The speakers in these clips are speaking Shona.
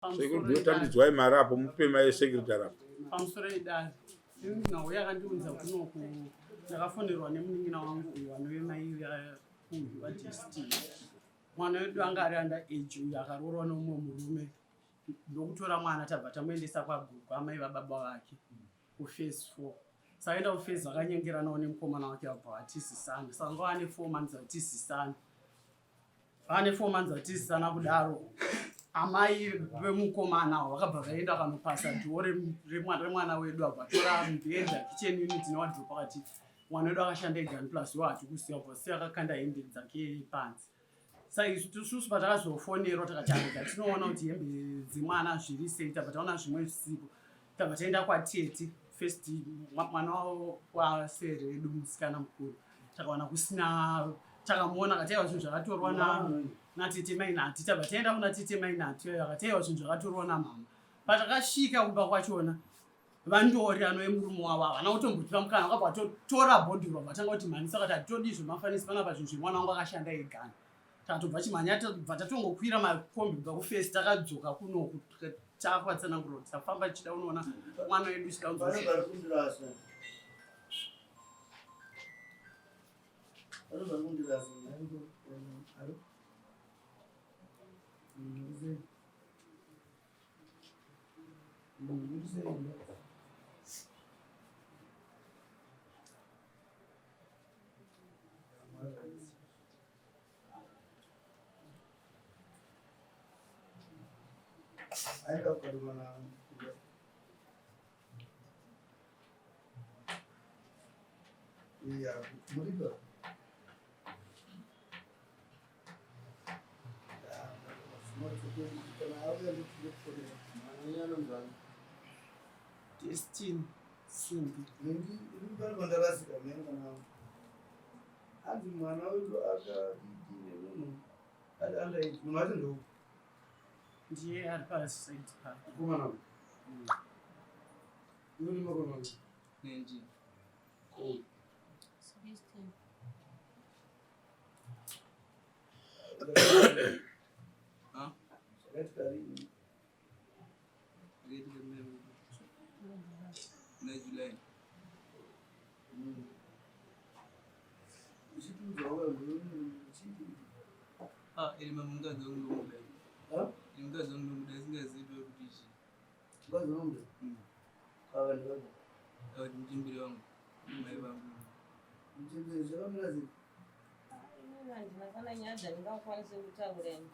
Sekuru ndinotambidzwai mari apo mupe mai secretary apo. Pamusoro idare. Nhau yakandiunza kunoku ndakafonerwa nemunin'ina wangu uyu anove mai uyu vaDestiny. Mwana wedu anga ari under age uyu akaroorwa neumwe murume ndokutora mwana tabva tamuendesa kwagogo amai vababa vake kuphase 4 saka enda kuphase vakanyengeranawo nemukomana wake vabva vatizisana saka nguva ane 4 months vatizisana Vane 4 months vatizisana kudaro amai vemukomana avo vakabva vaenda vakanopasa dhoo remwana wedu abva tora mubhedha kitchen unit newadhoo pakati mwana wedu akashanda ega plus iwo hatikuziva bva sei akakanda hembe dzake panze sa isusu patakazofonerwa takati arega tinoona kuti hembe dzemwana zviri sei tabva taona zvimwe zvisipo tabva taenda kwatete first mwana wavo kwasere vedu musikana mukuru takawana kusina takamuona akati aiwa zvinhu zvakatorwa natete mainati tabva taenda kuna tete mainati akati aiwa zvinhu zvakatorwa namama patakasvika kumba kwachona vandori anove murume wavo havana kutombotipa mukana vakabva vatotora bhodhoro vatanga kuti mhanisa vakati hatitodi zvemafanisi panapa zvinhu zvemwana wangu akashanda egana takatobva chimhanya tabva tatongokwira makombi kubva kufesi takadzoka kunoku takuvatsanangura kuti tafamba tichida kunoona mwana wedu chida Aenda kukarumana Yeah, muripo. Destiny Simbi. Ndarasika mwana hanzi mwana wedu akadidi nemunhu ari under age munhu wacho ndou ndiye ari paside pake mukomana uyu iwe une makore mangani 19. Cool. 16. Huh? Zvakaitika rini? Zvakaitika muna July. Ah, iri mukadzi wangu ndomuda. Iri mukadzi wangu ndomuda asingazivi kuti chii. Mukadzi unomuda? Mm. Ava ndivava. Ava ndi muchembere wangu. Mai vangu. Muchembere zvakamira sei? Inini handina kana nyaya dzandingakwanise kutaura ini.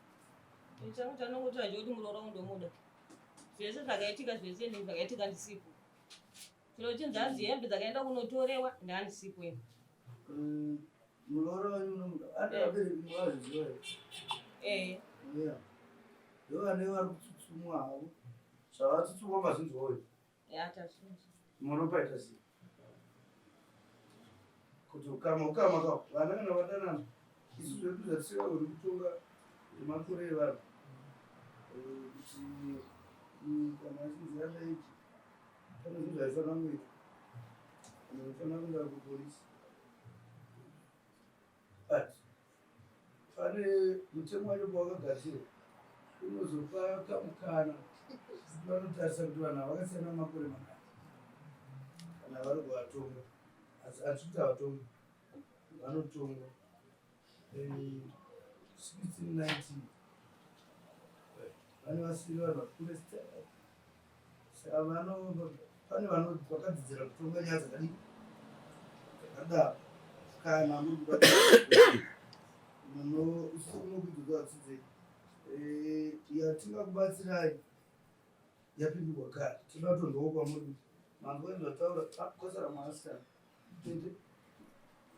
Changu chanongotaura ndechekuti muroora wangu ndomuda. Zvese zvakaitika zvese ndini zvakaitika ndisipo. Chero chinzi hanzi hembe dzakaenda kunotorewa ndandisipo ini. Muroora wenyu unomuda. Ati vabereki mavazviziva here? Eh. Yeah. Ndovane vari kutsutsumwa havo. Zvavatsutsumwa mazvinzwa uyu. Yeah, tazvinzwa. Munopaita sei? Kuti ukama ukama ka vana kana vadanana isu zvedu zvatisingagoni kutonga zvemakore evanhu kuti kana achinzi anaiji pane zvinhu zvaifanira kuitwa anofanira kuenda kupolisi but pane mutemo wacho pawakagadzirwa unozopa kamukana vanotarisa kuti vanhu ava vakasiyana makore mangani kana vari kuvatonga asi hatisi kuti havatongi vanotonga 1619 vane vasiri vanhu vakure saka vano pane vano vakadzidzira kutonga nyaya dzakadii dzakadaro kana muri kuda munokudzidza vadzidzei eh, yatingakubatsirai yapindurwa kare toda kutonzwawo kwamuri kuti manzwa zvataura ah, kwasara mwanasikana tete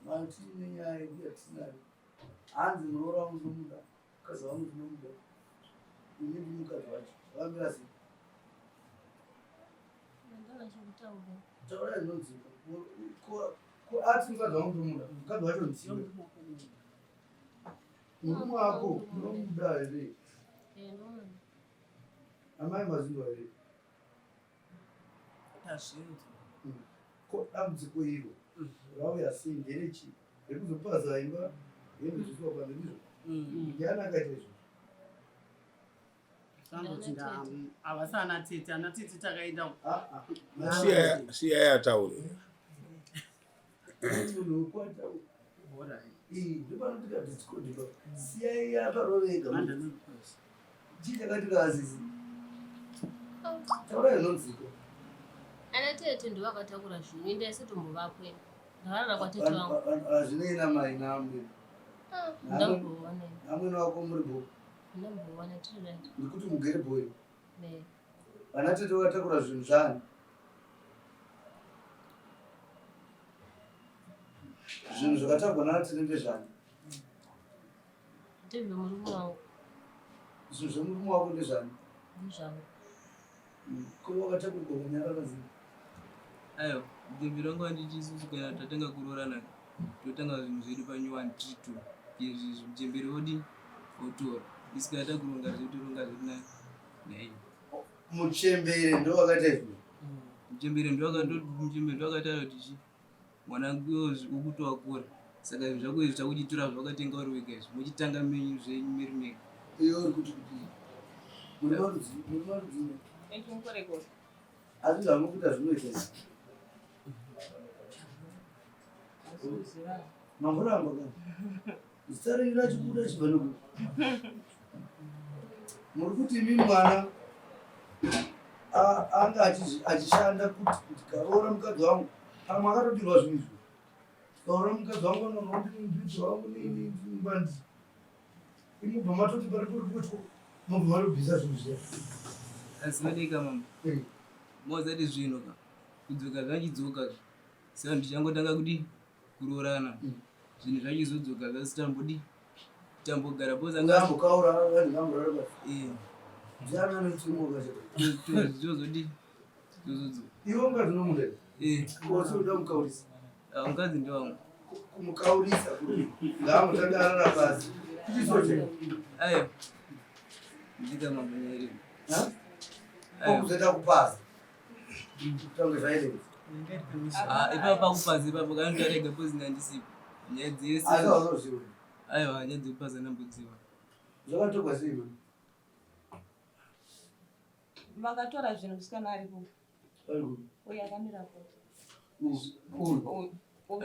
mati nenyaya yedu yatinayo hanzi muroora wangu ndomuda mukadzi wangu ndinomuda ini ndini mukadzi wacho zvavamira sei taura zvinonzika ko ati mukadzi wangu ndomuda mukadzi wacho ndiwe murume wako unomuda here amai mazinzwa here Tazvinzwa. Ko dambudziko iro rauya sei nderechii rekuzopaza imba hembe dzosiwa panze ndizvo ndiani akaita izvozvo? Vanoti havasi ana tete, ana tete takaenda. Siyai ataure. Munhu wekwataura. Ndopanotika discord pa. Siyai akarove ega. Chii chakatika asisi? Taura inonziko. Ana tete ndo vakatakura zvinhu, ende aisatombovako ini. Ndakarara kwatete vangu. Hazvinei namai naamwene. Ndamboona. Amwene wako muri bho. Ndamboona tiri right. Ndikuti mugere bhoyi. Ne. Vana tete vakatakura zvinhu zvani? Zvinhu zvakatakwa nana tete ndezvani? Ndezvemurume wangu. Zvinhu zvemurume wako ndezvani? Ndezvangu. Ko wakatakurwa kunyarara zii? Aiwa, muchembere wangu anditi isusu kana tatanga kuroorana totanga zvinhu zvedu panyuwani tiri two. Izvi izvi muchembere wodi wotora. Isu kana takuronga zvedu toronga zvedu naiye. Muchembere ndo wakaita izvi. Muchembere muchembere ndo akataura kuti chi mwana ukuti wakura, saka zvinhu zvako izvi takuchitora zvawakatenga uri wega izvi, muchitanga menyu zvenyu muri mega. Iwe uri kuti kudii? Muri marudzi, muri marudzi. Echimukorekore. Asi zvamuri kuita zvinoita izvi. Mamboramba ka. Zita renyu rachibuda chibva nekupi? Muri kuti imi mwana anga achishanda kuti ndikaroora mukadzi wangu, pamwe akatodirwa zvinhu izvi. Ndikaroora mukadzi wangu anoona mubhidzi wangu nembandi. Imubva matoti pari kuri kutyo, mubva matobvisa zvinhu zviya. Asi vadeka mama, mozati zvinhu ka kudzoka zvachidzoka, saka ndichangotanga kudi kuroorana, zvinhu zvachizodzoka zvasitambodi tambogara bhoza. Ngambokaura vanhu ngamborara basi. Ndiani anotsimuka chete? Tozodi tozodzoka. Iwe mukadzi unomuda? Eh. Wose unoda mukaurisa? Ah, mukadzi ndewangu. Kumukaurisa kuti ngaambotange arara pasi. Chisoche. Aiwa, ndika mamanyereni. Kokuzoita kupaza. Kutange zvaireva. Ah, ipapo pakupaza ipapo kanondarega pozi ndandisipo nyaya dzese. Asi hauzoziva. Aiwa, nyaya dzekupaza ndambodziwa. Zvakatogwa sei mani? Vakatora zvinhu musikana aripo. Vari kupi? Uyu akamirapo. Uyu. Uyu.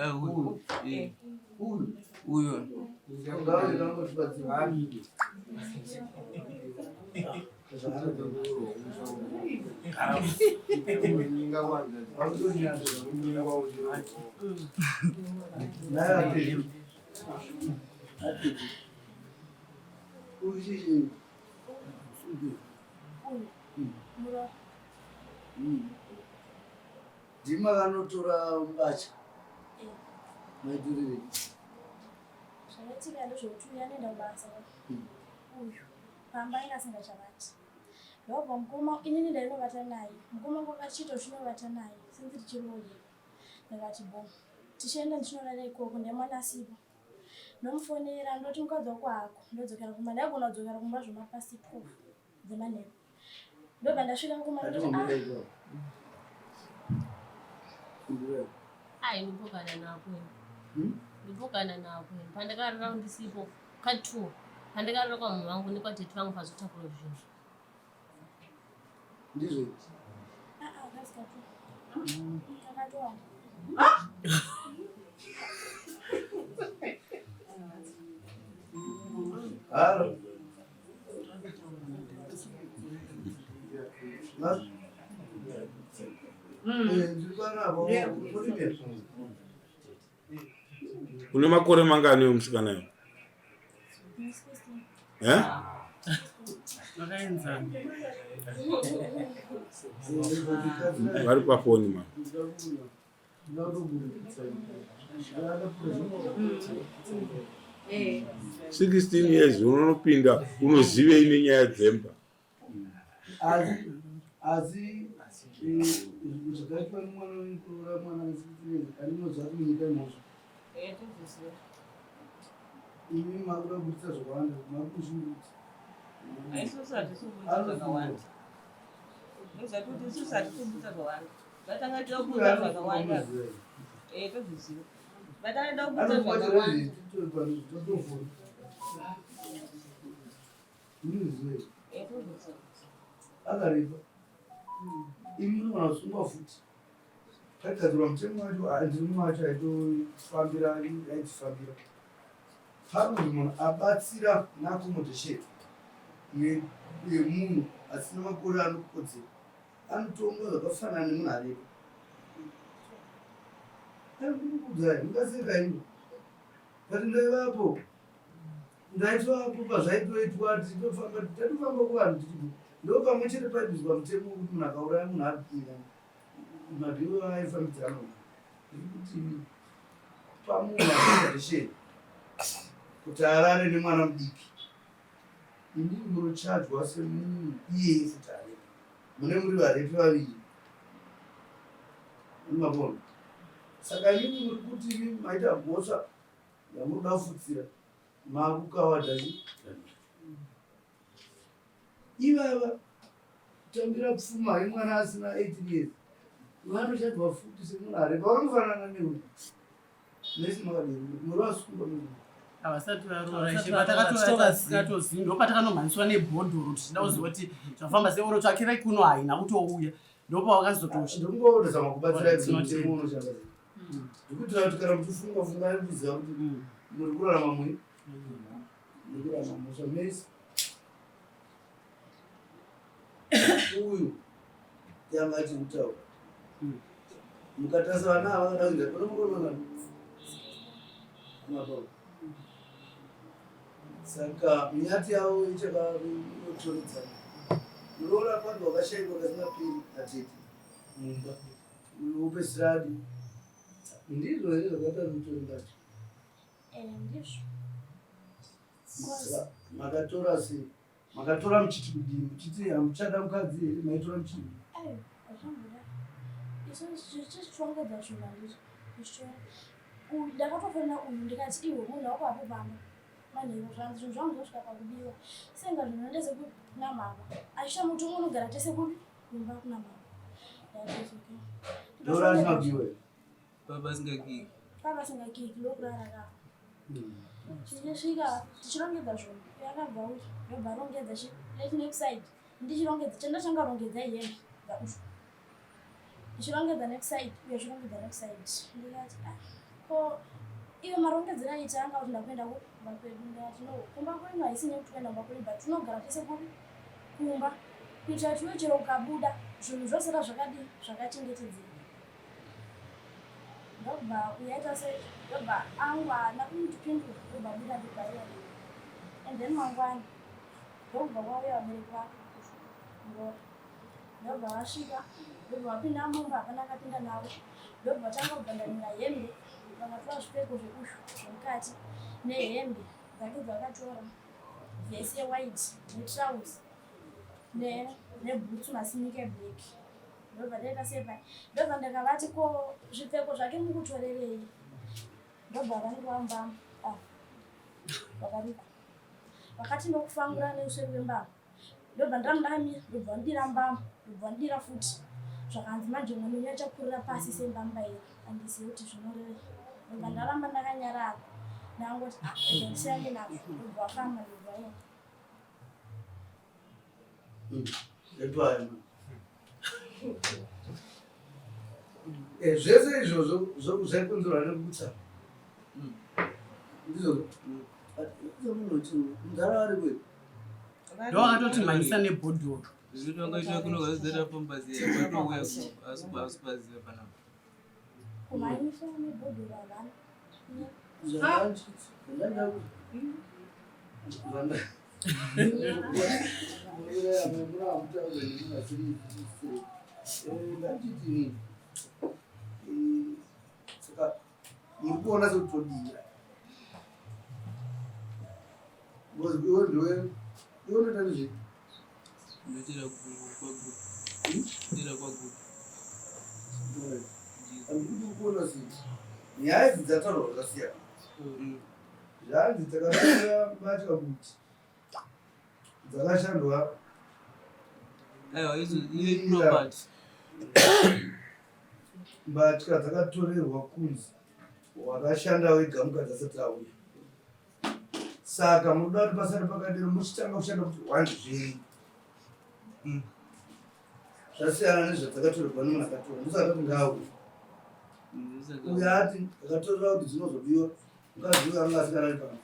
Ah, uyu. Uyu. Eh, Uyu. Uyo. Ngauri kangotibatsira. Naye atete. Atete. Uyu chii? Mura. Ndima kanotora mbatya. Maitorerei? Zvakaitika ndezvekuti uyu anoenda kubasa, uyu pamba ainge asingachavati. Ndobva mukoma, inini ndainovata naye, mukoma wangu akachiita uchinovata naye sinzi tichiroye. Ndakati bo, tichienda ndichinorara ikoko, ndemwana asipo. Ndomufonera, ndoti mukadzi wako hako. Ndodzokera kumba, ndaigona kudzokera kumba zvomapast 12 dzemanheru. Ndobva ndasvika kumba, ndoti Atimbomira ah ipapo. Kumbirai. Ai, ndipokana nako ini. Ndipokana nako ini. Pandakarara ndisipo ka2, pandakarara kwamunhu wangu nekwatete vangu pazotakura zvinhu. Ndizvo. Ah ah, kasi ka2 kakatowanda. Halo. Ndiri panapa. Uripi? Une makore mangani musikana iwe? Eh? Vakaenzana. Vari pafoni ma. 16 years unonopinda unozivei nenyaya dzemba? Asi zvakaitwa nemwana wenyu, kuroora mwana we16 years, andinoziva kuti munyika imhosva. Toziziva. Imi makuda kubudisa zvakawanda, makushungurudza. Isusu hatisi kubudisa zvakawanda. Ndoziva kuti isusu hatisi kubudisa zvakawanda. Vatanga tida kubudisa zvakawanda. Tozviziva. Vatanga tida kubudisa zvakawanda. Totofona. Munoziva. Tozviziva. Akarepa. Imi munogona kusungwa futi. Paigadzirwa mutemo wacho, handiri wacho aitofambira, aitifambira. Panonzi munhu abatsira neaccommodation yemunhu asina makore anokodzera anotongwa zvakafanana nemunhu arepa. Andikukuudzai, mungaseka imi. But ndaivapo. Ndaitovapo pazvaitoitwa tichitofamba tatofamba kuvanhu tichiti ndo pamwe chete paibviswa mutemo wekuti munhu akauraya munhu ari kupinda mabhiro aifambidzana ndiri kuti pamunhu accommodation kuti arare nemwana mudiki inini munochajwa semunhu iyeye futi arepa mune muri varepi vaviri mabona saka imimi muri kuti imimi maita mhosva yamunoda kufutsira makukawadha chi ivava kutambira pfuma yemwana asina 18 years vanochadwa futi semunhu arepa vanofanana newe mese makadii muri vasungwa havasati varoora ishe patakatozivi ndopatakanomhanyiswa nebhodhoro tichida kuziva kuti zvafamba sei oro tsvakirai kuno haina kutouya ndopawakazotondingozama kubatsira mutemo unoshanda ndikuitira kuti kana muchifunga fungai kuziva kuti muri kurarama mui muri kurarama mhosva mese uyu yanga achikutaura mukatarisa vana ava vakada kuita pane murume vana mababa saka minyati yavo ichakatoridzana muroora pano wakashaikwa kasingaperi atete mumba uyu wopedzisira adi ndizvo here zvakaita mutori mbatya Eh, ndizvo. Makatora sei Makatora muchiti kudii? Muchiti hamuchada mukadzi here? Maitora muchiti kudii? Ayo, hazvamboda. Isu tichichongedza zvinhu handiti. Tichitora. Uyu ndakatofonera uyu ndikati iwe munhu wako apo pamba. Manheru zvanzi zvinhu zvangu zvosvika pakubiwa. Senga zvinhu ndese kupi kuna mama. Aisha muti unogara tese kupi? Kumba kuna mama. Ndakati it's okay. Dora asina kubiwa. Baba asingakiki. Baba asingakiki ndokurara ka. Tichisvika tichirongedza zvinhu yakabva uyu ndobva arongedza chi left next side ndichirongedza chandachanga rongedza hembe dzaushu ndichirongedza next side uye achirongedza next side ndikati ah ko iwe marongedzero aita anga kuti ndakuenda kumba kwedu ndikati no kumba kwenyu haisi nyaya yekuti kuenda kumba kwenyu but tinogara tese kupi kumba kuitira kuti iwe chero ukabuda zvinhu zvosara zvakadii zvakachengetedzeka Ndobva uyaita se ndobva angu haana kundipindura ndobva abuda ndobva iya and then mangwana ndokubva kwauya vabereki vake ngora ndobva vasvika ndobva vapinda mumba hapana akapinda navo ndobva vatanga kubvandanira hembe vakatora zvipfeko zvekushu zvemukati nehembe dzake dzavakatora vhesi yewhite netrouse nebhutsu masinika eblack Ndobva ndaita sei pai ndobva ndakavati ko zvipfeko zvake mukutorerei ndobva vandirova mbama ah, vakarukwa vakati ndokufangura neuseri wembama ndobva ndiramba ndakamira ndobva vandidira mbama ndobva vandidira futi zvakanzi manje mwana wenyu achakurira pasi sembamba iri andizive kuti zvinorevei ndobva ndaramba ndakanyarara ndangoti ah ndisiyane nazvo ndobva vafamba ndobva vaenda Eh, zvese izvozvo zvaikonzerwa nekutsa ndizvo mudhara ari kwe ndowakatoti mhanyisa nebhodhoro Kumhanyisa nebhodhoro havana. Saka muri kuona sekuti todii because iwe ndiwe iwe unoita nezvei Ndinoitira kwaguta. Ndinoitira kwaguta. Handikuti ukuona sei nyaya idzi dzataurwa zvakasiyana zvanzi dzakatora mbatya kuti dzakashandwa Aiwa idzo iyo property. Mbatya dzakatorerwa kunzi wakashanda wega mukadzi asati auya. Saka munoda kuti pasare pakadero muchitanga kushanda kuti one zvenyu. Zvasiyana nezvadzakatorerwa nemunhu akatora. Ndosaka tati ngaauye. Uyo ati akatorera kuti dzinozobiwa mukadzi uyo anga asingarari pano.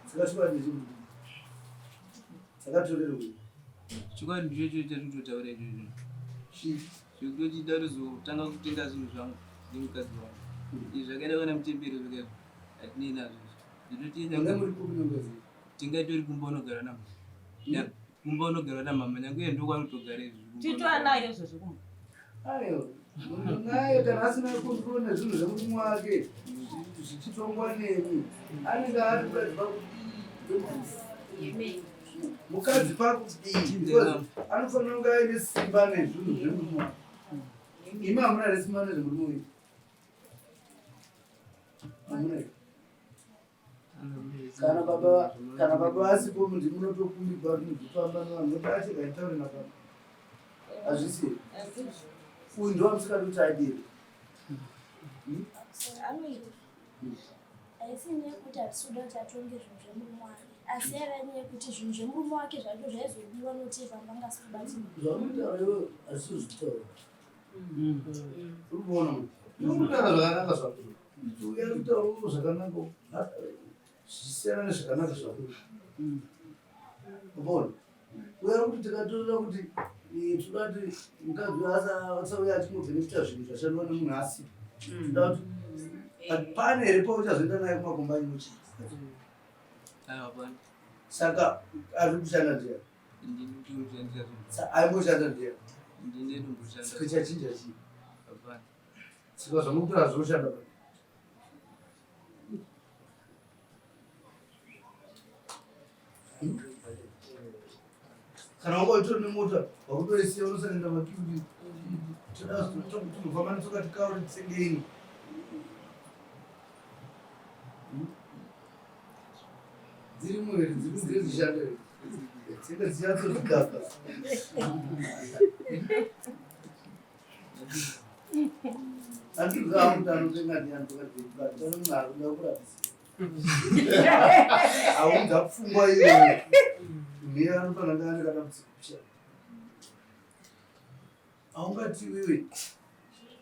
Saka chokwadi ndechekuti dzakatorerwei? Chokwadi ndicho chatiri kutotaura ichocho. Chii? Zvekutoti ndatozotanga kutenga zvinhu zvangu nemukadzi wangu. Izvi zvakaenda kwana mutemberi zvega izvi hatinei nazvo izvi. Ndinoti Manga nyangwe muri kupi nemukadzi? tingatori kumba unogara namama. Kumba unogara namama nyangwe iye ndokwanotogara izvi. kumba Tito unogara. anayo izvozvo kumba. Aiwa, munhu naye kana asina control nezvinhu zvemurume wake zvichitongwa nemi anenge ari mukadzi pakudii mukadzi pakudii because anofanira kunge aine simba nezvinhu zvemurume wake imi hamuna here simba nezvemurume wenyu hamuna here kana baba kana baba vasipo mundi munotokumbigwa kuti muzvifamba nevanhu nokuti achega nditaure nababa hazvisi uyu ndowamusikadi kuti adire Haisi nyaya yekuti hatisi kuda kuti atonge zvinhu zvemurume wake asi yaiva nyaya yekuti zvinhu zvemurume wake zvacho zvaizodiwa nokuti pamba anga asiri kubatsirwa. Zvamunotaura iwe hazvisi zvitaura. Uri kuona manje? Uri kutaura zvakanaka zvako. Uya kutaura zvakanaka zvichisiyana nezvakanaka zvako. Unoona? Uya kuti tikatorera kuti eh, toda kuti mukadzi uyu asauya achingobhenefita zvinhu zvashandwa nemunhu asi toda kuti but pane here pauchazoenda naye kumakomba nyuchi Aiwa, hapana. Saka ari kushanda ndiani? Ndini ndinomushandisa zvinhu. Aimboshanda ndiani? Ndini ndinomushanda. Saka chachinja chii? Hapana. Saka zvamukutora zvinoshanda pa. Kana wanga uchitori nemota wakutoisiya unosanenda makiuti toda tofamba netsoka tikauri tsengeni. Dzirimo here dziri dziri dzishanda here? Dzinenge dzichatsozvikaka. Andikuziva kuti anotenga ndiani tokadii but pane munhu ari kuda kurapisa. Aunza pfungwa iyoyo. Mira anofanira kunge ane kadambudziko kushaya. Haungati iwewe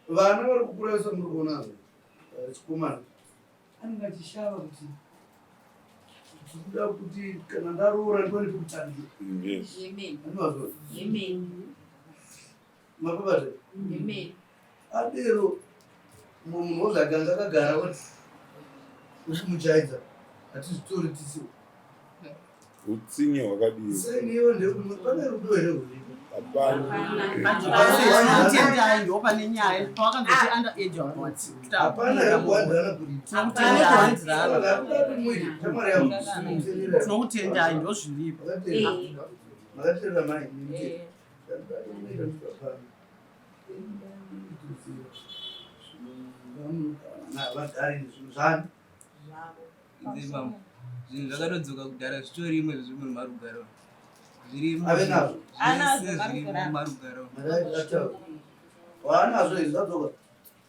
vana vari kukura vese muri kuona eh, chikomana anenge achishava kuti ndikuda kuti kana ndaroora ndiwane pekutangira. Yes. Andivazwa. Mapapazve. Adero mumwe munhu wozvaganga akagara oti uchimujaidza hatizvitori tisiwo. Utsinye hwakadii? Seniwo ndekuti pane rudo here rwuripo? Hapana. Tinokutendai ndo pane nyaya pawakanzoti under age wakati. Hapana here kuwanzana kuripo? Tinokutendai. Saka kuda kuti muite shamwari yangu. Tinokutendai ndo zviripo. Makateerera mai. Muite. Vagari zvinhu zvani. Nze mama. Zvinhu zvakatodzoka kudhara zvitorimo izvo zviri mumarugaro. Zvirimo. Ave nazvo. Anazvo, Zvese zvirimo marugaro. mumarugaro. Makaitaura. Waanazvo izvi zvadzoka.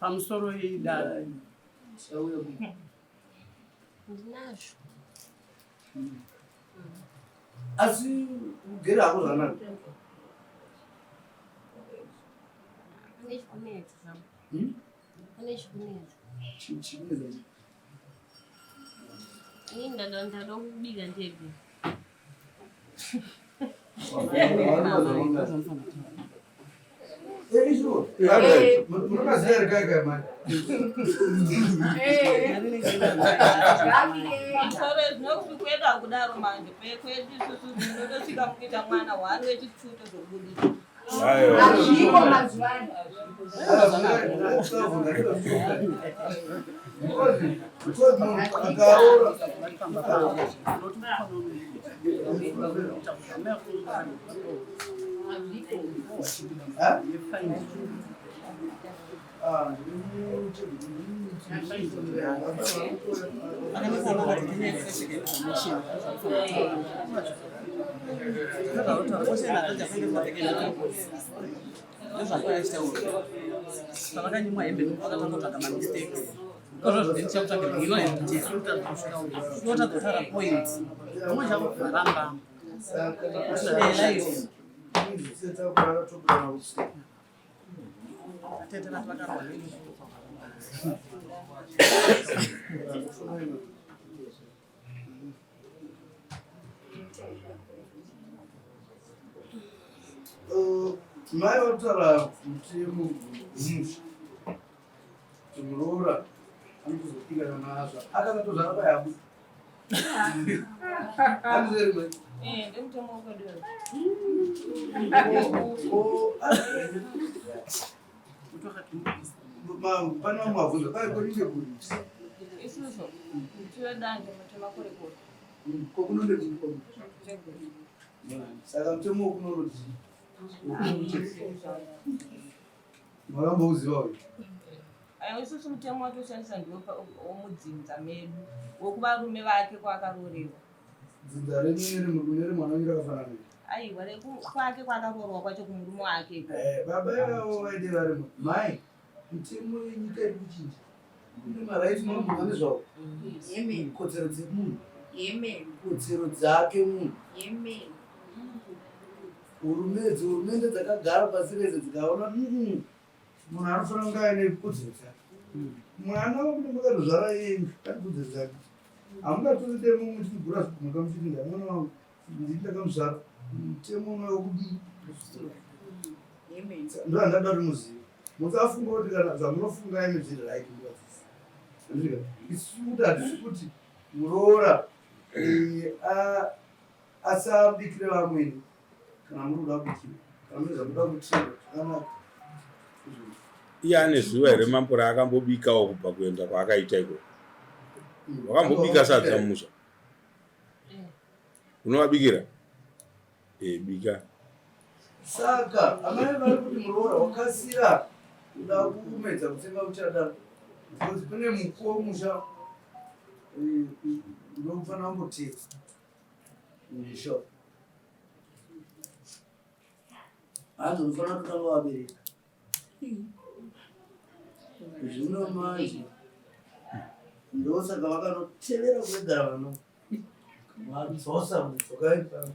Pamusoro idada. Chauya ku. Ndinazvo. Asi ugere hako zvakanaka. Pane chikunetsa zvangu. Hmm? Pane chikunetsa. Chikunetsa chii? Inini ndada ndada kubika ndege. Eh, izvo. Alright. Munomaziva here kai kai mani? Pamusoro zvinokuti kwedu hakudaro manje. Kwedu isusu tinotosvika mukuita mwana one wechitwo tozobudisa. Aiwa. Hazviko mazuva ano. Because munhu akaroora Ha? Ah, Pavakanyimwa hembe vakatanga kutsvaga mamistakes kozvo zvinoita kutsvaga points vamwe chavo varamba. Saka takurara toburana usiku. Atete vati vakarwa neni. Mai vataura mutemo wemusha kuti muroora anotozopingana nazvo akasatozvara payabu andizverimwe. Eh, ndemutemo wekwedu. Pane vamwe vabvunza pai koninde kuri? Isusu tinodanje mutemo kuri kuri. Kokunonde saka mutemo wokunorodii makambouziva uyu? Aiwa, isusu mutemo watoshandisa ndiwo womudzinza medu, wekuvarume vake kwaakaroorerwa. Dzinza renyu neremwana wenyu rakafanana? Aiwa, kwake kwaakaroorwa kwacho kumurume wake. Eh, baba ivavo vaide vari mai, mitemo yenyika iri kuchinja, kune marights mamunhu nezvavo, kodzero dzemunhu, kodzero dzake munhu. Hurumende dzakagara pasi rese dzikaona munhu anofanira kunge aine kodzero dzake. Mwana wamunenge makatozvara iyemi ane kodzero dzake. Hamungatori demo muchigura zvigumaka muchiti ndamwana wangu, ndini ndakamuzvara. Mutemo unouya kudii? Ndo handada kuti muzive, musafunga kuti kana zvamunofunga imi zviri right nguva dzese. Andika, isu kuti hatisi kuti muroora asabikire vamweni. Kana muri kuda kubikira, kana mune zvamuda kuitira zvakanaka. Iye ane zuva here mambo raakambobikawo kubva kuenda kwaakaita ikoko? Wakambobika sadza mumusha? Unovabikira? E, bika. Saka amai vari kuti muroora wakasira kuda kumedza kutsenga uchadaro because kune mukuwo musha unofanira kumbotera musha, hanzi unofanira kutanga wabereka. Zvino manje ndosaka vakanotevera kwegara vano vadzosa mudzokai pano,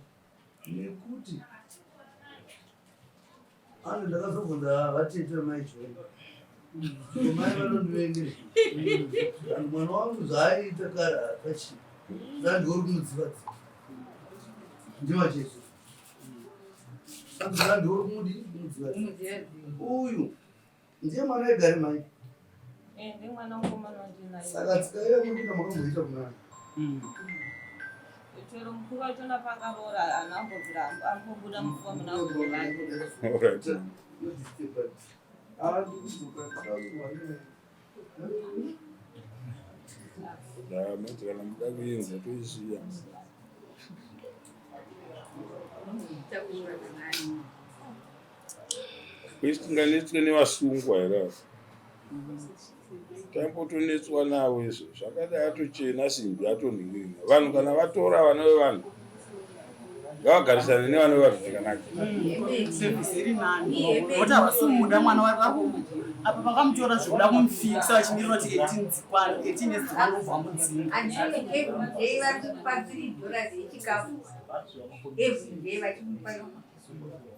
nekuti ano ndakazobvunza vatete mai Joni, mai vanondivengera mwana wangu zvaaiita kare hapachii, zandiori kumudziva dziva ndivachesu, zandiori kumudi kumudziva dziva. Uyu ndiye mwana egare mai? Eh, ndemwana mukomana wandinaye. Saka tsika iyo mudika makamboita kunani? Chero mukuru wachona paakaroora haana ambobvira ambobuda mufomu nagogo vake. Alright. Ndamati kana muda kuinza toisiya. Kwesi tinganetswe nevasungwa here apa? Tambotonetswa navo izvo zvakadai, atochena simbi atonhingirina. Vanhu kana vatora vana vevanhu, ngavagarisane nevana vevanhu zvakanaka. Service iri nani nokuti havasumuda mwana apa vakamutora zvekuda kumufikisa vachimirira kuti 18 dzikwana, 18 years dzikwana ubva mudzinga. Handiti everyday vari kumupa $3 yechikafu? Everyday vachimupa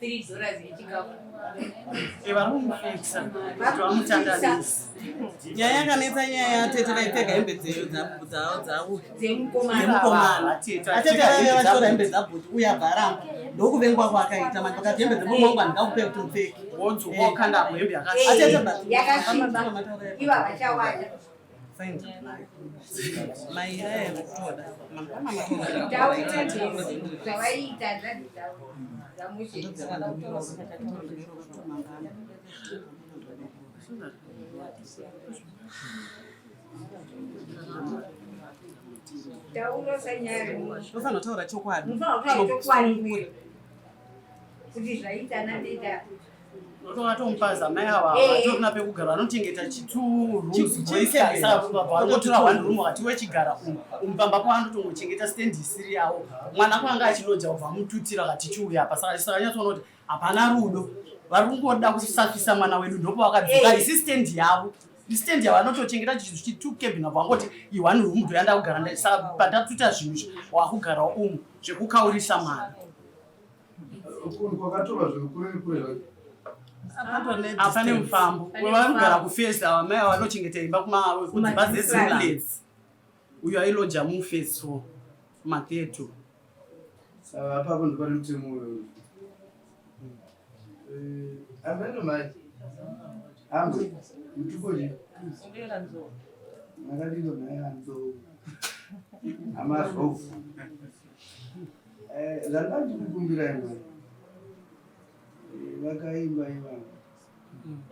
$3 yechikafu. Vari kumufikisa kuti vamutandanisi. Nyaya yakanetsa, nyaya yatete vaipfeka hembe dzavo. Dzemukomana. Dzemukomana. Atete vaive vachitora hembe dzabhuti, uye abva aramba, ndokuvengwa kwaakaita manje. Vakati hembe dzemurume wangu handingakupe kuti mupfeke. Wodzoka wakanda apo hembe yakasviba. Atete Yakasviba. Ivo havachawada. Maira ekutoda. Taura zvavaiita nzadzi dzavo dzamushe. Kana kutora kusaka. Taura sanyari. Unofanira kutaura chokwadi. Mufanira kutaura chokwadi kuti zvaita nateta. Vatomupaza mai ava. Vatorina pekugara, vanochengeta chitu rooms. Chikebhera. Vangotora one room, vakati wechigara umu umu pamba pavanotongochengeta stand isiri yavo. Mwana kwanga achiloja, ubva mututira akati chiuya apa. Saka nyatsoona kuti hapana rudo, vari kungoda kusafisa mwana wedu, ndopavakadzoka. Isi stand yavo. Istand yavanotochengeta chi two cabin avo vangoti i-one room ndoyanda kugara saka pandatuta zvinhu izvi wakugara umu zvekukaurisa mwana. Kwakatorwa zvinhu kure nekure zvacho. Apane mufambo. Vanogara kufesi ava mai ava vanochengeta imba kudzimba dzezimlets. Uyo ailoja mufesi 4 ma32. Saka apapo ndopane mutemo uyo. Eh, ameno mai. Ambo, mutupo ji. Ndera nzou. Makadino naye anzou. Amazvovu. Eh, zvandandikukumbirai mai. Eh, vakaimba ivava.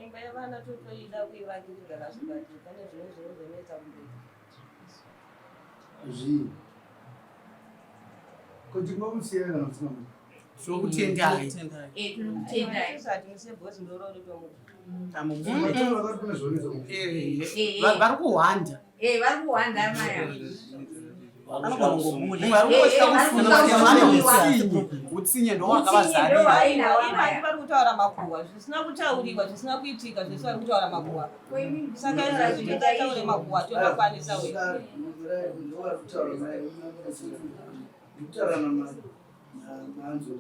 Imba yevana totoida kuivakirira kasvikati pane zvimwe zvinozonetsa kumberi. Zvii? Kuti ngomusiya kana musina munhu? Tinokutendai. Eh, tinokutendai. Isusu hatimusiye because muroora unotomuda. Mataura vakati kune zvonetsa munhu. Eh, vari kuhwanda. Eh, vari kuhwanda mai ava. Mumwe ari kungotya kufunga kuti vane utsinye. Utsinye ndowakavazarira. Aiwa, ivai vari kutaura makuhwa zvisina kutauriwa zvisina kuitika zvese vari kutaura makuhwa. Saka izvozvi tingataure makuhwa tomakwanisa we. Ndikutaura naanzou.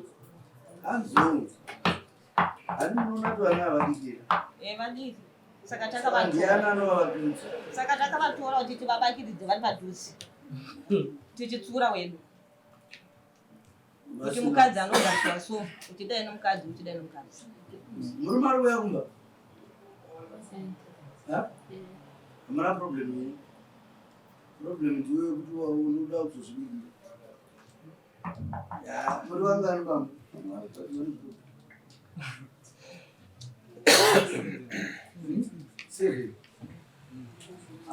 Anzou. Hani munoona kuti vana havadikira. Eh, vadiki. Saka Ndiani takavatora. anovavapinza? Saka takavatora kuti tivabakiridze vari padhuze. Tichitsura wedu. Kuti mukadzi anogariswa so, kuti dai nomukadzi, kuti dai nomukadzi. Murume ari kuuya kumba? Ha? Hamuna problem yenyu. Problem ndiwe yekuti unoda kuzozvibikira. Ya, muri vangani bambo? Seven.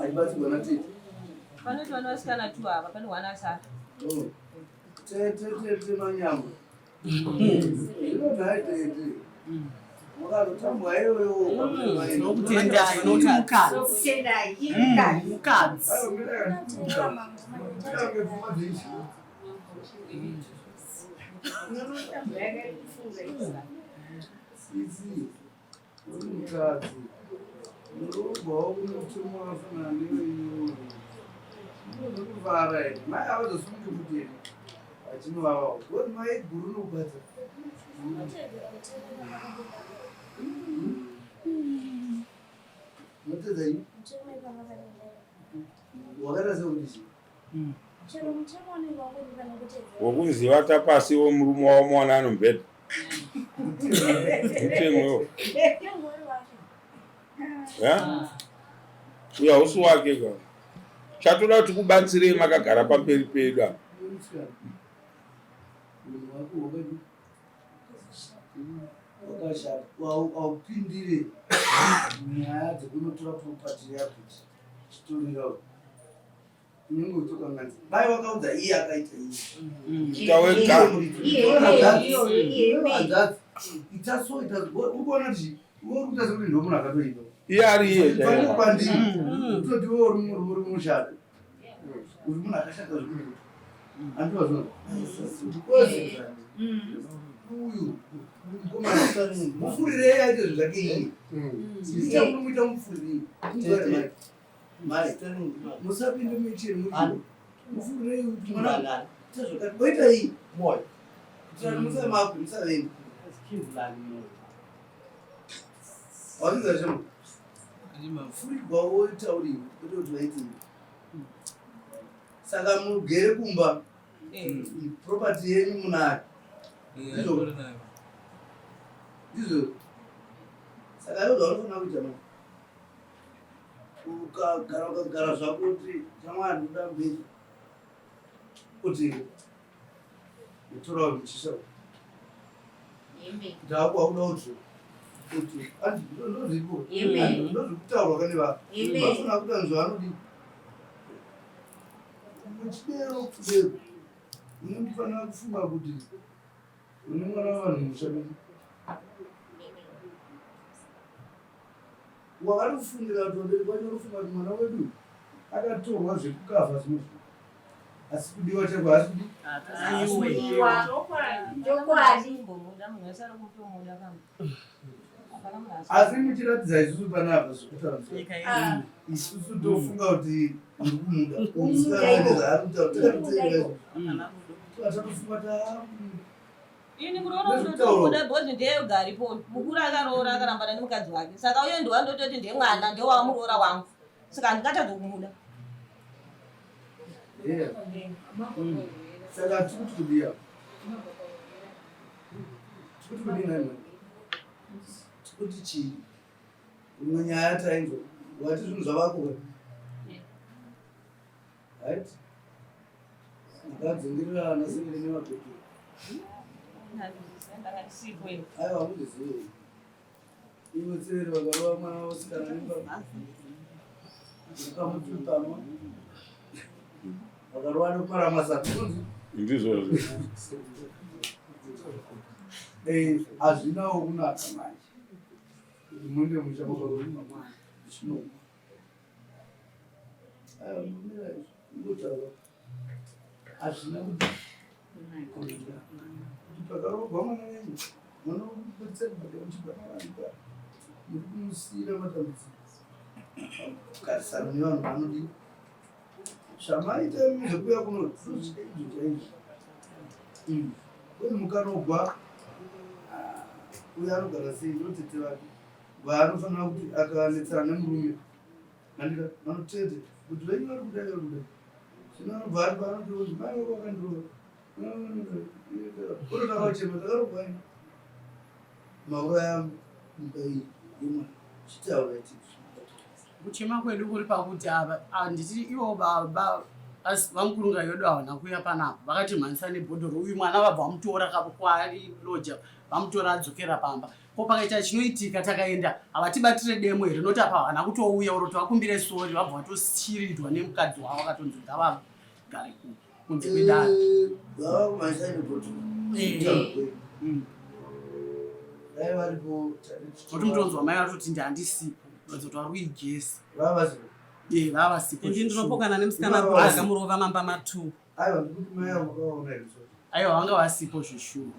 Aibatsirwa natete. Panoti vana vasikana tu ava, pane hwana asara. Oh. Tete tete manyama. Zvinodai tete. Wakazotambwa iyoyo. Tinokutendai nokuti mukadzi. Tinokutendai. Iri mukadzi. Mukadzi. Sisi, uri mukadzi. Muroorwa unomutemo wakafanana newenyu. Unozokuvara here? Mai havazosungi futi here? Vachinovavawo. Because mai guru unokubata. Unotedza ini? Wakaita sekuti chii? Chero mutemo unenge wangori panokutedzera. Wokunzi vata pasi womurume wavo muwana anomubhedha. Mutemo iwo. Unenge uri wake. Ya? Uyo hausi wake ka. Chatoda kuti kubatsirei makagara pamberi pedu apa. Munhu wako wakadi wakashata haupindire nyaya dzekunotora property yako chitorira unenge utokanganisa mai wakaudza iye akaita iye Ita wega. Hanzvadzi, ita so ita so. Uri kuona kuti uri kuita sekuti ndiwe munhu akatoipa Iye ari iye Pane chaiye. kwandiri kutoti iwe uri munhu uri mushata uri munhu akashata zvikuru andiwa zvino because uyu mukomana mufurirei aite zvinhu zvake iye ndichamunomuita mufurirei mai musapinde muicheni muri mufurirei kuti mwana ita zvakati oita iyi Moyo. kuitira kuti musave musavenga wazviziva chemo furirwa wotauriwa kwete kuti vaitei saka mugere kumba Eh, property yenyu munayo ndizvo saka iwo zvaunofanira kuita ma ukagara ukagara zvako kuti shamwari ndoda mberi kuti utora uchisa kuti ako auda kuti kuti ndozviripo ndozvikutaurwa kane vanhu vafuna kuita zvavanodii uchidero kudero unofanira kufunga kuti une mwana wavanhu musha wakatofungira kuti vabereki vacho vanofunga kuti mwana wedu akatorwa zvekukavha zvimwe zvinhu asi kudiwa chako haasi kudi Chokwadi. Kumbomuda munhu wese ari kutomuda kama. Asi muchiratidza isusu panapa zvekutaura ah. Isusu tofunga kuti uri kumuda takatofunga ta Ini muroora ndotomuda because ndiye ega aripo. Mukuru akaroora akarambana nemukadzi wake. Saka uye ndiwa ndototi ndiye mwana ndiye wamuroora wangu. Saka handingatadza kumuda. Yeah. Saka tikuti kudii apa? Tikuti kudii nhai mwana? Tikuti chii? Imwe nyaya tainzwa wati zvinhu zvavako right? Makadzingirira ana siviri nemabhebhi. Aiwa hamuzvizivi. Ivo tseveri vakarova mwana vasikana nemba. Ukamututama. Vakarova nekuparamasa. Ndizvozvo. Eh, hazvinawo kunaka manje. Munde musha makarova mwana. Zvinooma. Aiwa, mira izvo. Ingotaura. Hazvina kuti kuti pakaroorwa mwana wenyu mwana wekubudisa kubhadhara muchibhadhara vanhu ka muri kumusiira matambudziko kugarisana nevanhu vanodii zvamaita imi zvekuuya kuno ndozvida izvo chaizvo kwenu mukanogwa ah, uyo anogara sei ndotete vake vaanofanira kuti akanetsana nemurume Andika vanotete kuti venyu vari kudai vari kudai. Zvino anobva ari paanoti mai vako vakandirova. Unotaura uchema takarohwa ini. Mauraya mumba iyi yemwana. Chitaura iti. Kuchema kwedu kuri pakuti ava handiti ivo baba vamukurunga yodu havana kuuya panapa vakatimhanyisa nebhodhoro uyu mwana vabva vamutora kwaari loja vamutora adzokera pamba Ko pakaita chinoitika takaenda havatibatire demo here noti apa havana kutouya oro tivakumbire sori vabva vatoshiridwa nemukadzi wavo akatonzi ngavagare kunze kwedare. Kuti mutonzwa mai vatoti ndi handisipo ratidza kuti vari kuigesi. Vava vasipo. Ini ndinopokana nemusikana akamurova mamba ma2. Aiwa vanga vasipo zveshuwa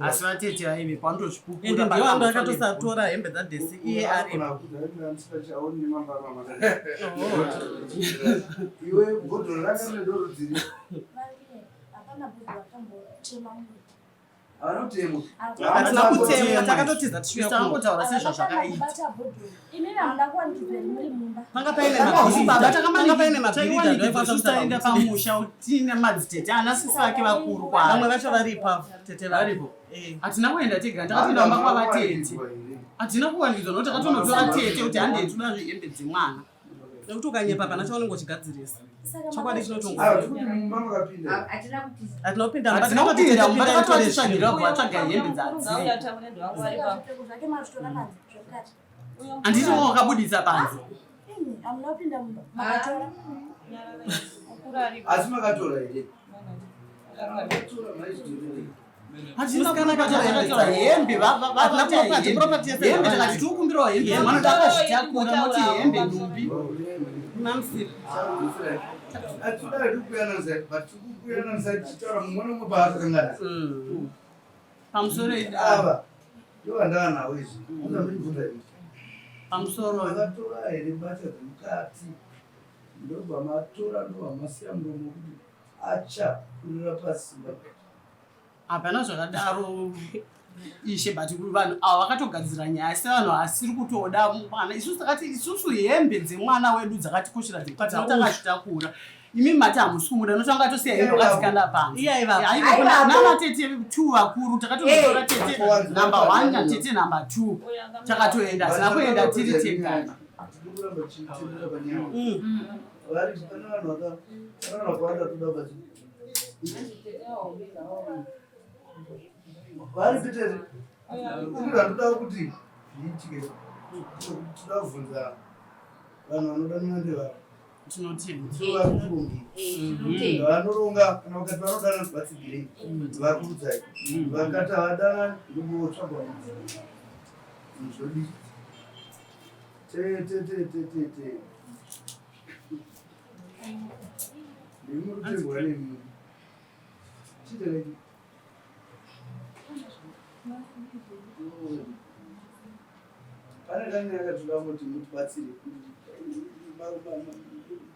asi vatete vaivepo vanotozvipupura ende ndiwo anga akatosatora hembe dzadhesi iye aripo iwe bhodhoro ranga rine doro dziri hapana bhodhoro rakambochema munhu Havana kutemwa. Hatina kutemwa, takatotiza tichiuya kuno. Tangotaura sezvazvakaita. Imimi hamuna kuwanikidzwa here muri mumba? Panga paine mabhiridha. Panga paine mabhiridha ndoikwanisa kutaura. Taenda pamusha tine madzitete ana sisi vake vakuru kwaari. Vamwe vacho vari ipapo tete varipo. Eh. Hatina kuenda tega takatoenda kumba kwavatete. Hatina kuwanikidzwa nokuti takatonotora tete kuti handei toda hembe dzemwana. Nekuti ukanyepa hapana chaunenge uchigadzirisa. Chokwadi chinotongo. Hatina kupinda mumba. Hatina kupinda mumba takatovatsvagira kuvatsvaga hembe dzadzi. Handiti mwa wakabudisa panze. Asi makatora here? Musikana akatora hembe hembe takati tikukumbirawo hembe mwana takazvitakura moti hembe nhumbi pamusoro ava ndovandaanawo izvi pamusoro vakatora here mbatya dzemukati ndobva matora ndobva masiya muromo kuti achakurira pasimba Hapana zvakadaro ishe but vanhu ava vakatogadzira nyaya sevanhu asiri kutoda mwana isusu takati isusu hembe dzemwana wedu dzakatikoshera dzekukati takazvitakura imi mati hamusi kumuda notanga tosiya hembe wakadzikanda panze tete two vakuru takatotora tete number one natete number two takatoenda hatina kuenda tiri tegana Vari Peter, ini zvandoda kuti zviitike, toda kubvunza vanhu vanodanana ndevapi tinotenda vanoronga kana vakati vanodanana vatsigirei vakurudzai vakati havadanani ndokutsvagwa zvodii te te te te te te Pane kanyaya katoda kuti mutibatsire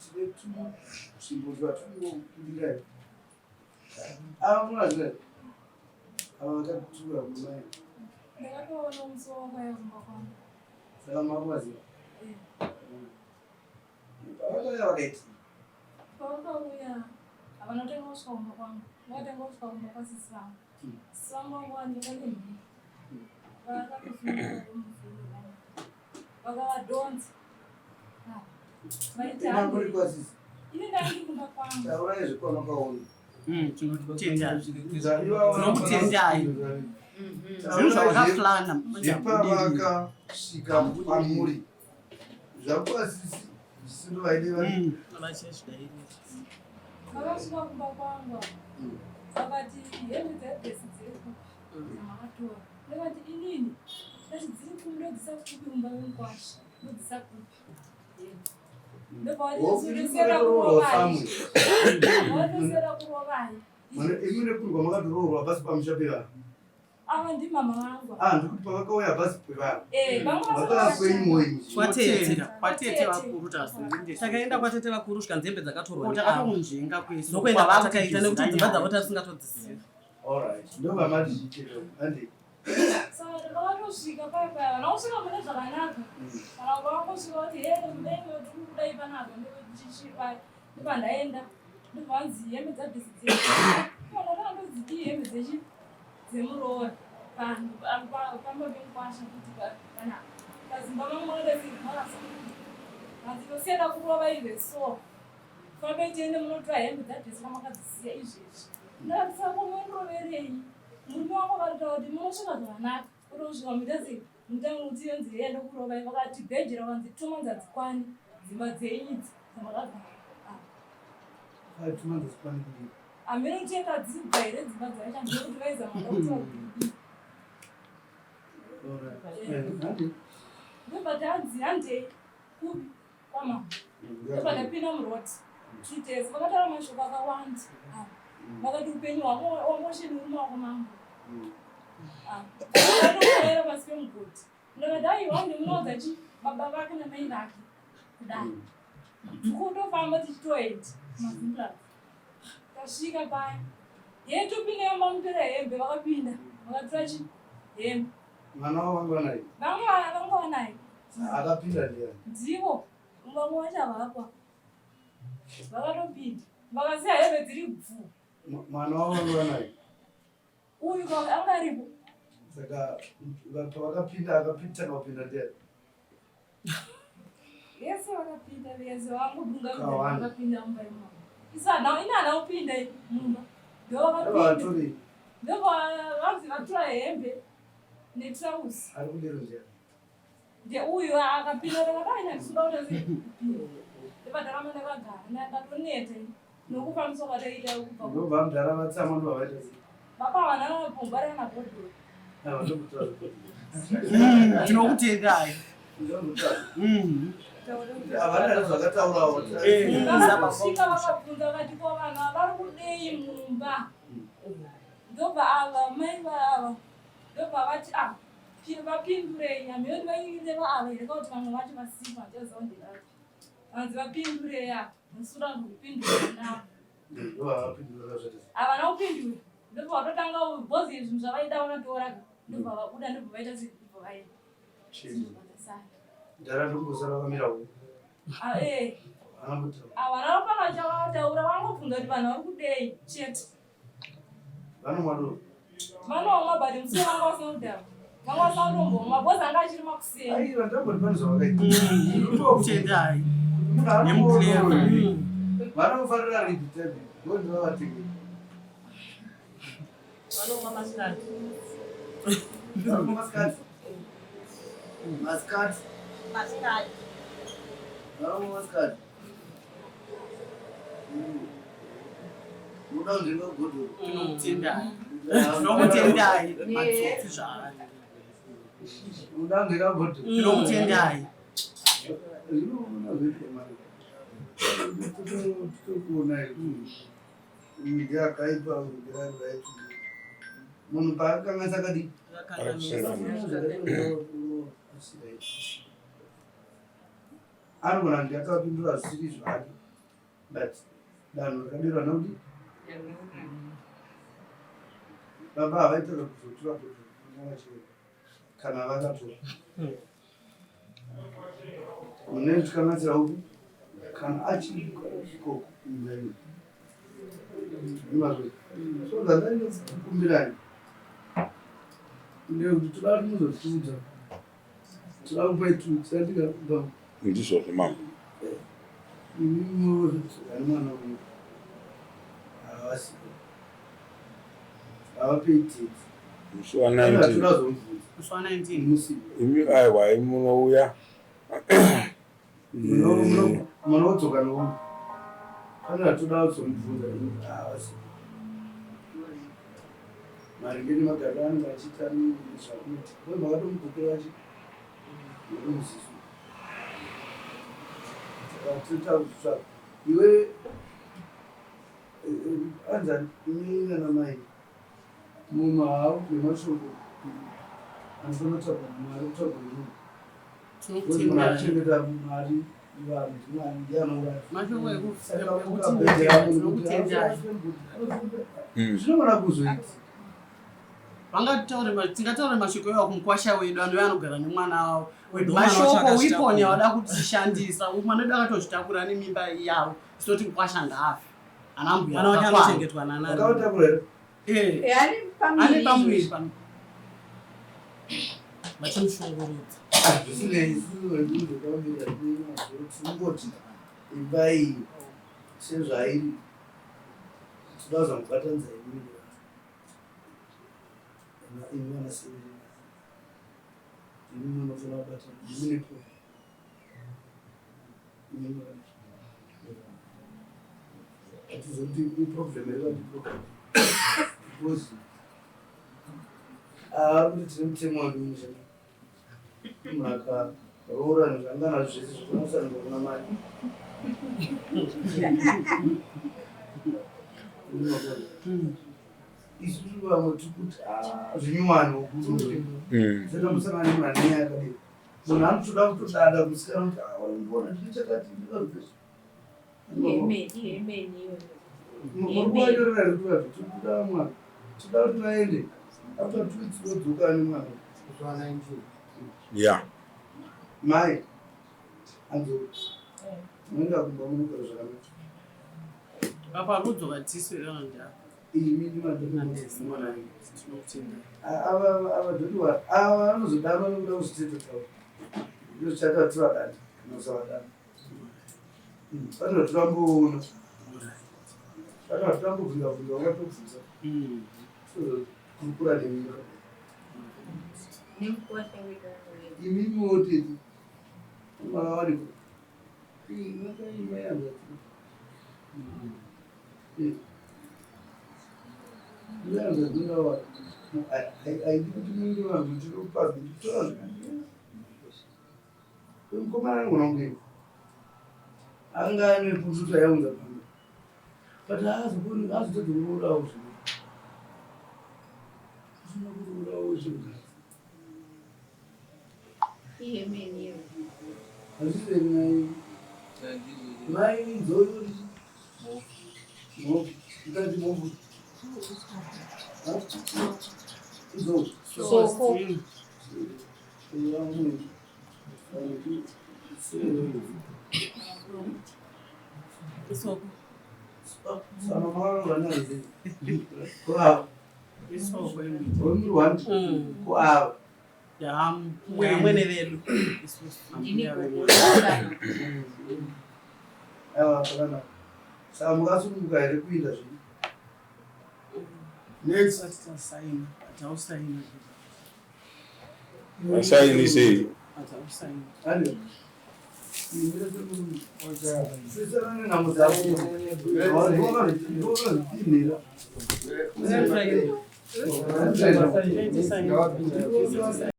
tine tuzvimbo twatinokurirai. Ava munovaziva here? Ava vakatura kumai. Ndakatoona musi wavakauya kumba kwangu. Saka makuvaziva? Eh. Pavakauya vakaiti? Pavakauya havana kutanga kusvika kumba kwangu. Vakatanga kusvika kumba kwasisi vangu. Sisi vangu vanga vandinga nemhiko. Vakatosunga muzuru vangu. Vakavadhonza. Ah, vaiti Ina muri kwasisi. Ini ndanga kumba kwangu. Taurai zvekwamakaona. Tinotenda. Tinokutendai. Zvinhu zvavakaplana zvepavakasvika pamuri zvakwasisi zvisino vaide vari Vakasvika kumba kwangu vakati hembe dzadhesi dziri kupi dzamakatora. Ndakati inini ndati dziri kupi ndodzisa kupi mumba memukwasha ndodzisa kupi. Ndobva kurovai. Vatoswera kurovai. Imi nekurwa makatoroorwa pasi pamusha pevanhu. Ava ndimama vangu. Ah, ndikuti pavakauya pasi pevanhu. Eh, vamwe Vakauya kwenyu wenyu. Kwatete, kwatete vakuru tazoendesa. Takaenda kwatete vakuru zvikanzi hembe dzakatorwa. Takatokunzvenga kwese. Ndokuenda kwatakaita nekuti dzimba dzavo tatisingatodzizivi. All right. Ndobva mati zvichero. Handi. Saka takatosvika paya paya vana kusvika mune zvakanaka. Kana vakangosvika vati hee mudenga tiri kudai panapa ndochichi paya. Ndobva ndaenda ndobva vanzi hembe dzadhesi dzei. Kana ndodzidii hembe dzechi dzemuroora pano pamba pemukwasha kuti panapa. Pazimba mangu makadai hanzi tosiyana kurova ive so. Fambe tiende munotora hembe dzadhesi kwamakadzisiya izvezvi. Ndakati saka munoroverei? Murume wangu akatotaura kuti munosvika zvakanaka. Kutosvika muita sei? Mutange kuti yonzi heya ndokurovai. Vakati bheji rakanzi 2 months hadzikwani dzimba dzenyu idzi dzamakagara. Ah. 2 months hadzikwani kudii? Hameno kuti yakadzibva here dzimba dzacho handina kuti vaizama kuti vakudii. All right. Eh, handi. Ndobva tanzi handei kupi kwamama. Ndobva ndapinda muroti. 2 days vakataura mashoko akawanda. Ah. Vakati upenyu hwako wamosheni uri mumaoko mangu. Vakatokorera pasi pemugodhi. Ndakati aiwa ndimunoudza chi baba vake namai vake kudai. Tikutofamba tichitoenda maZimplats. Tasvika paya. Ye topinda mamutora hembe vakapinda vakatora chi hembe. Mwana wavo vanga vanaye. Vamwe vanga vanaye. Akapinda ndiani? Ndivo vamwe vacho havapa. Vakatopinda. Vakasiya hembe dziri bvu. Mwana wavo vanga vanaye. Uyu anga aripo. Saka pavakapinda akapinda kupinda ndiani? Vese vakapinda vese vangobunga Kawanda. vakapinda mumba imomo. Isu hana ini hana kupinda mumba. Ndo vakapinda. Vatori Ndo vanzi vatora hembe netrausi. ari kudero ndiani? Ndeuyu akapinda ndakadai ndisina kuti kupinda. Ndobva ndaramba ndakagara ndatoneta nokufambiswa kwataita kubva. Ndobva mudhara vatsama ndobva vaita sei? Baba vana vapomba rana bhodhoro. Ava ndokutora zvibhodhoro. Tinokutendai. Ndokutora. Havana zvakataurawo. Vakasvika vakabvunza vakati ko vanhu ava vari kudei mumba. Ndobva ava mai vaava ndobva vati ah vapindurei hameno vaireva ava here kana kuti vamwe vacho vasipo handichaziva ndevapi. Vanzi vapindurei ava musura kupindura navo. Ndobva vapindura zvaita sei? Havana kupindura. Ndobva vatotanga bhozi zvinhu zvavaida vakatora ka. Ndobva vabuda ndobva vaita sei ndobva vaenda. Chii? Ndobva Mudhara ndokumbosara vakamira uko. Ah, eh. Havana kutaura. Havana kupana chavataura vangobvunza kuti vanhu vari kudei chete. Vanomwa doro. Vanomwa but musi vanga vasina kudhakwa. Vanga vasina kutombomwa bhozi anga achiri makuseni. Aiwa ndamboti pane zvavakaita. Tinokutendai. Munhu ari Nemuclear. Vanofarira ripi tabi. Ndondivavatengera. Vanomwa masikati. Vanomwa masikati. Masikati. Masikati. Vanomwa masikati. Munoda kunzvenga godoro. Tinokutendai. Tinokutendai. Matsotsi zvaari. Munoda kunzvenga godoro. Tinokutendai. Zvinoona zvoitwa mari. Titokuona uyu ndeakaipa uyu ndearight. Munhu paakakanganisa akadii? Akakanganisa. Anogona kuti akapindura zvisiri zvake but danho rakadirwa nokuti baba havaitira kuzotura kuti kana vakatora mune tikanatsira upi kana achiri ikoko so zvandainokukumbirai ndekuti toda kuti muzotiudza toda kupai tutsandika Ndizvozvo mambo. Mwana uyu havasi havapei tete. Musi wa 19. Toda Musi wa 19. Musi. Imi aiwa imi munouya. Munodzoka noumwe pane vatoda kuzomubvunza havasi maringe nemagariro anenge achiita zvakuita we makatomubhukira achi muziso totakutsvaka iwe anzani imi nana mai munhu haabve mashoko anofanira kutsvaga mari kutsvaga munhu munhu achengeta mari vanhu ndimwari ndiye anouraya. Mashoko Saka ekuti ukabhedhera munhu kuti tinokutendai. zvinogona kuzoita. Vangataure tingataure mashoko iwawo kumukwasha wedu anove anogara nemwana wedu. Mwana wacho Mashoko akazvitakura. wiponi wada kutishandisa. Mwana wedu akatozvitakura nemimba yavo. Sitoti mukwasha ngaafe. Ana mbuya Mwana wake vakakwana. anochengetwa nana. Akautakura here? Eh, Ari ane pamuviri. pamuviri pano. Vachimushungurudza. Zvisinei isusu vekunze tinongoti imba iyi sezvairi tinoda kuzomubatanidza imi imi vanasekuru imi munofanira kubatana imi nepo imi hatizoti iproblem here vati problem because kuti tine mutemo wanimusha munhu akaroora zvanga nazvo zvese zvinosanirwa kuna mai. Isusu vamwe tiri kuti zvinyuwani setamusangana nemunhu ane nyaya yakadii munhu anotoda kutodada musikana kuti ndona ndine chakati ndinazvese. Ihemeni iyoyo. Murikuvanyorera here kuti tikuda mwana toda kuti vaende after 2 weeks vodzoka ane mwana? Yeah. Mai anzo munoenda kumba munogara zvakanaka. Apa rudzoka tisu here kana ndapa? Imi Tinokutendai. Avadhodiwa ava vanozodanwa nekuda kuzviteta taura ndozvichaita tivadane kana usavadana panova tiramboona panova tirambobvunza bvunza ungatobvunza tozokurukura nemi. Nemukwasha wedu anouya. Imimiwo tete makawanikwa makaimba yanzati yanzadzingawa haidi kuti munge vanhu tinopazi nditora zvikandii mukomana anogona kunge anga ane pututa yaunza pamba but haazokoni haazotadza kurorawo zvino asina kurorawo chemukadzi. Ihemeni iyoyo. Hazvisiri mai mai nzoyo mhofu mukadzi mhofu nzou. Soko. Isoko. Kuava Isoko imwe. muri one kuava. Vamwene vedu. Isusu. Ndini Ambuya vedu. gogo. Aiwa zvakanaka saka mukasununguka here kuinda zvino? Next. Tisati tasaina. Hatausaina. Vasaini sei? Hatausaina. Ane sisana nenhamo dzako ndovakazvipimira. Saini.